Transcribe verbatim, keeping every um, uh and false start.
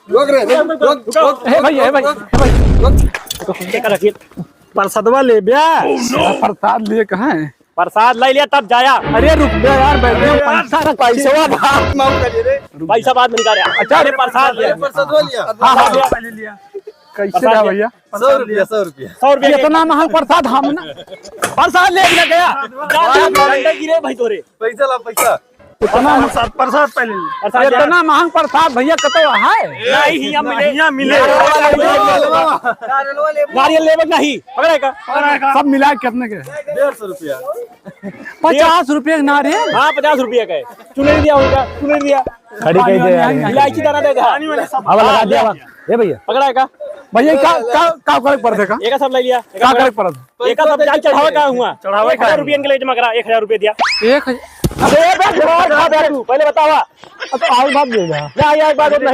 रोक रे, रोक, रोक, रोक, हे भाई, हे भाई, रोक, हे भाई। रोक। प्रसादवा ले ब्या। प्रसाद लिए कहाँ है? प्रसाद ले लिया तब जाया। अरे रुक बे यार, बैठ जा, पैसा रख। पैसवा बाद। माफ करिए रे। पैसा बाद में निकाल। अच्छा, अरे प्रसाद ले। प्रसादवा लिया। हाँ, हाँ, हाँ। कैसे रहा भैया? सौ रुपया, सौ रुपया। सौ रुपया के इतना महंग प्रसाद हम ना। प्रसाद ले ना गया। डंडा गिरे भाई तोरे। पैसा ला, पैसा। इतना प्रसाद, प्रसाद पहले ले। प्रसाद ले। इतना महंग प्रसाद भैया कतो है? नहीं, हियाँ मिले। हियाँ मिले। नारियल लेबे नहीं। पकड़े का? सब मिला के कितने के? डेढ़ सौ रुपया। पचास रुपया के नारियल? हाँ, पचास रुपया का है। चुनरी दिया उनका, चुनरी दिया। खड़ी कही दे यार। इलायची दाना दे दे। अब लगा दिया। ए भैया। पकड़ा है का? भैया, का, का, का करे के पड़त है का? एक सब ले लिया। का करे के पड़त है? एक सब जाल चढ़ावा का हुआ? चढ़ावा का एक हजार रुपया के ले जमा करा, एक हजार रुपया दिया। एक हजार? अबे, एक बार और खा बे तू, पहले बतावा। अब तो और बात दे दे। ना, यार, बात नहीं।